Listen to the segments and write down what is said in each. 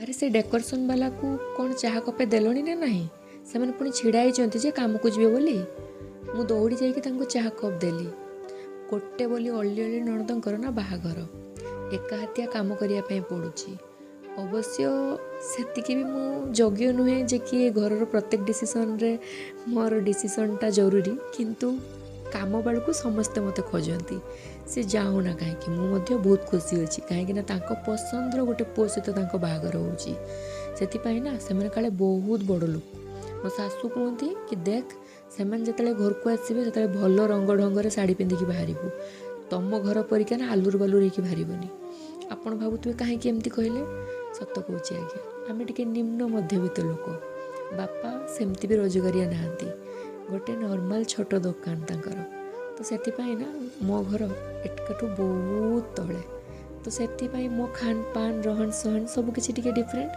ଆରେ, ସେ ଡେକୋରେସନ୍ ବାଲାକୁ କ'ଣ ଚାହା କପେ ଦେଲଣି ନା ନାହିଁ? ସେମାନେ ପୁଣି ଛିଡ଼ା ହେଇଛନ୍ତି ଯେ କାମକୁ ଯିବେ ବୋଲି। ମୁଁ ଦୌଡ଼ି ଯାଇକି ତାଙ୍କୁ ଚାହା କପ୍ ଦେଲି। ଗୋଟେ ବୋଲି ଅଳି ଅଳି ନଣନ୍ଦଙ୍କର ନା ବାହାଘର, ଏକା ହାତିଆ କାମ କରିବା ପାଇଁ ପଡ଼ୁଛି। ଅବଶ୍ୟ ସେତିକି ବି ମୁଁ ଯୋଗ୍ୟ ନୁହେଁ ଯେ କି ଏ ଘରର ପ୍ରତ୍ୟେକ ଡିସିସନ୍ରେ ମୋର ଡିସିସନ୍ଟା ଜରୁରୀ, କିନ୍ତୁ କାମ ବେଳକୁ ସମସ୍ତେ ମୋତେ ଖୋଜନ୍ତି। ସେ ଯାଉ ନା କାହିଁକି, ମୁଁ ମଧ୍ୟ ବହୁତ ଖୁସି ଅଛି, କାହିଁକିନା ତାଙ୍କ ପସନ୍ଦର ଗୋଟେ ପୁଅ ସହିତ ତାଙ୍କ ବାହାଘର ହେଉଛି। ସେଥିପାଇଁ ନା ସେମାନେ କାଳେ ବହୁତ ବଡ଼ ଲୋକ। ମୋ ଶାଶୁ କୁହନ୍ତି କି ଦେଖ, ସେମାନେ ଯେତେବେଳେ ଘରକୁ ଆସିବେ ସେତେବେଳେ ଭଲ ରଙ୍ଗ ଢଙ୍ଗରେ ଶାଢ଼ୀ ପିନ୍ଧିକି ବାହାରିବୁ, ତମ ଘର ପରିକା ନା ଆଲୁର ବାଲୁର ହେଇକି ବାହାରିବନି। ଆପଣ ଭାବୁଥିବେ କାହିଁକି ଏମିତି କହିଲେ? ସତ କହୁଛି ଆଜ୍ଞା, ଆମେ ଟିକେ ନିମ୍ନ ମଧ୍ୟବିତ୍ତ ଲୋକ। ବାପା ସେମିତି ବି ରୋଜଗାରିଆ ନାହାନ୍ତି, ଗୋଟେ ନର୍ମାଲ୍ ଛୋଟ ଦୋକାନ ତାଙ୍କର। ତ ସେଥିପାଇଁ ନା ମୋ ଘର ଏଠୁ ବହୁତ ତଳେ, ତ ସେଥିପାଇଁ ମୋ ଖାନ ପାନ ରହଣ ସହଣ ସବୁକିଛି ଟିକେ ଡିଫରେଣ୍ଟ।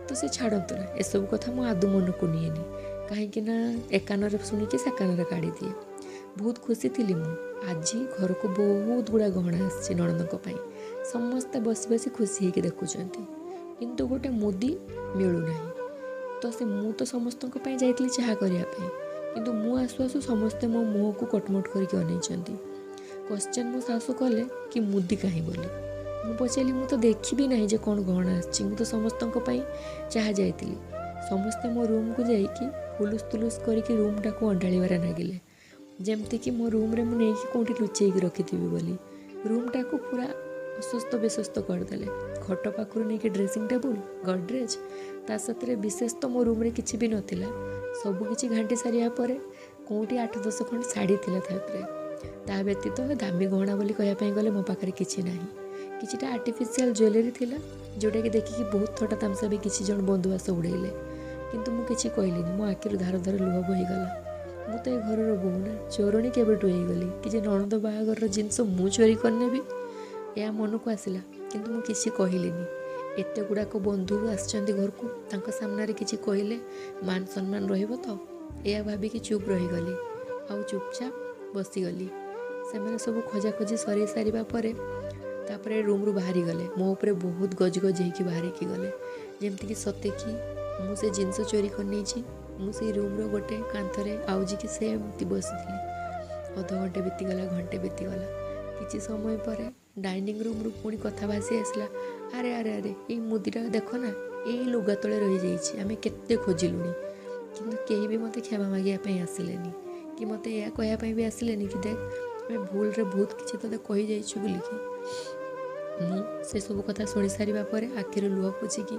ତ ସେ ଛାଡ଼ନ୍ତୁ ନା, ଏସବୁ କଥା ମୁଁ ଆଦୌ ମନକୁ ନିଏନି, କାହିଁକି ନା ଏ କାନରେ ଶୁଣିକି ସେ କାନରେ କାଢ଼ିଦିଏ। ବହୁତ ଖୁସି ଥିଲି ମୁଁ। ଆଜି ଘରକୁ ବହୁତ ଗୁଡ଼ା ଗହଣା ଆସିଛି ନଣନ୍ଦଙ୍କ ପାଇଁ। ସମସ୍ତେ ବସି ବସି ଖୁସି ହେଇକି ଦେଖୁଛନ୍ତି, କିନ୍ତୁ ଗୋଟେ ମୁଦି ମିଳୁନାହିଁ। ତ ସେ ମୁଁ ତ ସମସ୍ତଙ୍କ ପାଇଁ ଯାଇଥିଲି ଚାହା କରିବା ପାଇଁ, କିନ୍ତୁ ମୁଁ ଆସୁ ଆସୁ ସମସ୍ତେ ମୋ ମୁହଁକୁ କଟମଟ କରିକି ଅନେଇଛନ୍ତି। କ୍ୱେଶ୍ଚନ୍ ମୋ ଶାଶୁ କଲେ କି ମୁଦି କାହିଁ ବୋଲି। ମୁଁ ପଚାରିଲି, ମୁଁ ତ ଦେଖିବି ନାହିଁ ଯେ କ'ଣ ଗହଣା ଆସିଛି, ମୁଁ ତ ସମସ୍ତଙ୍କ ପାଇଁ ଚାହା ଯାଇଥିଲି। ସମସ୍ତେ ମୋ ରୁମ୍କୁ ଯାଇକି ହୁଲୁସ୍ ତୁଲୁସ୍ କରିକି ରୁମ୍ଟାକୁ ଅଣ୍ଡାଳିବାରେ ଲାଗିଲେ, ଯେମିତିକି ମୋ ରୁମ୍ରେ ମୁଁ ନେଇକି କେଉଁଠି ଲୁଚେଇକି ରଖିଥିବି ବୋଲି। ରୁମ୍ଟାକୁ ପୁରା ଅସ୍ୱସ୍ଥ ବିଶ୍ୱସ୍ତ କରିଦେଲେ, ଖଟ ପାଖରୁ ନେଇକି ଡ୍ରେସିଂ ଟେବୁଲ୍, ଗଡ଼ରେଜ୍, ତା ସାଥିରେ ବିଶେଷ ତ ମୋ ରୁମ୍ରେ କିଛି ବି ନଥିଲା। ସବୁକିଛି ଘାଣ୍ଟି ସାରିବା ପରେ କେଉଁଠି 8 10 ଖଣ୍ଡ ଶାଢ଼ୀ ଥିଲା ତା ଭିତରେ। ତା ବ୍ୟତୀତ ଦାମୀ ଗହଣା ବୋଲି କହିବା ପାଇଁ ଗଲେ ମୋ ପାଖରେ କିଛି ନାହିଁ। କିଛିଟା ଆର୍ଟିଫିସିଆଲ୍ ଜୁଏଲେରୀ ଥିଲା, ଯେଉଁଟାକି ଦେଖିକି ବହୁତ ଥଟ୍ଟା ତାମସା ବି କିଛି ଜଣ ବନ୍ଧୁବାସ ଉଡ଼େଇଲେ, କିନ୍ତୁ ମୁଁ କିଛି କହିଲିନି। ମୋ ଆଖିରୁ ଧାର ଧାର ଲୁହ ବହିଗଲା। ମୁଁ ତ ଏ ଘରର ବୋହୂ ନା, ଚୋରଣୀ କେବେଠୁ ହେଇଗଲି କି ଯେ ନଣନ୍ଦ ବାହାଘରର ଜିନିଷ ମୁଁ ଚୋରି କରିନେବି? ଏହା ମନକୁ ଆସିଲା, କିନ୍ତୁ ମୁଁ କିଛି କହିଲିନି। ଏତେ ଗୁଡ଼ାକ ବନ୍ଧୁ ଆସିଛନ୍ତି ଘରକୁ, ତାଙ୍କ ସାମ୍ନାରେ କିଛି କହିଲେ ମାନ ସମ୍ମାନ ରହିବ ତ? ଏହା ଭାବିକି ଚୁପ୍ ରହିଗଲି ଆଉ ଚୁପଚାପ ବସିଗଲି। ସେମାନେ ସବୁ ଖୋଜାଖୋଜି ସରେଇ ସାରିବା ପରେ ତାପରେ ରୁମ୍ରୁ ବାହାରିଗଲେ। ମୋ ଉପରେ ବହୁତ ଗଜଗଜ ହେଇକି ବାହାରିକି ଗଲେ, ଯେମିତିକି ସତେ କି ମୁଁ ସେ ଜିନିଷ ଚୋରି କରିନେଇଛି। ମୁଁ ସେଇ ରୁମ୍ର ଗୋଟେ କାନ୍ଥରେ ଆଉଜିକି ସେମିତି ବସିଥିଲି। ଅଧଘଣ୍ଟେ ବିତିଗଲା, ଘଣ୍ଟେ ବିତିଗଲା। କିଛି ସମୟ ପରେ ଡାଇନିଂ ରୁମ୍ରୁ ପୁଣି କଥା ଭାସି ଆସିଲା, ଆରେ ଆରେ ଆରେ, ଏଇ ମୁଦିଟା ଦେଖ ନା, ଏଇ ଲୁଗା ତଳେ ରହିଯାଇଛି, ଆମେ କେତେ ଖୋଜିଲୁଣି। କିନ୍ତୁ କେହି ବି ମୋତେ କ୍ଷମା ମାଗିବା ପାଇଁ ଆସିଲେନି କି ମୋତେ ଏହା କହିବା ପାଇଁ ବି ଆସିଲେନି କି ଦେଖ, ଆମେ ଭୁଲରେ ବହୁତ କିଛି ତୋତେ କହିଯାଇଛୁ ବୋଲିକି। ମୁଁ ସେସବୁ କଥା ଶୁଣି ସାରିବା ପରେ ଆଖିରୁ ଲୁହ ପୋଛିକି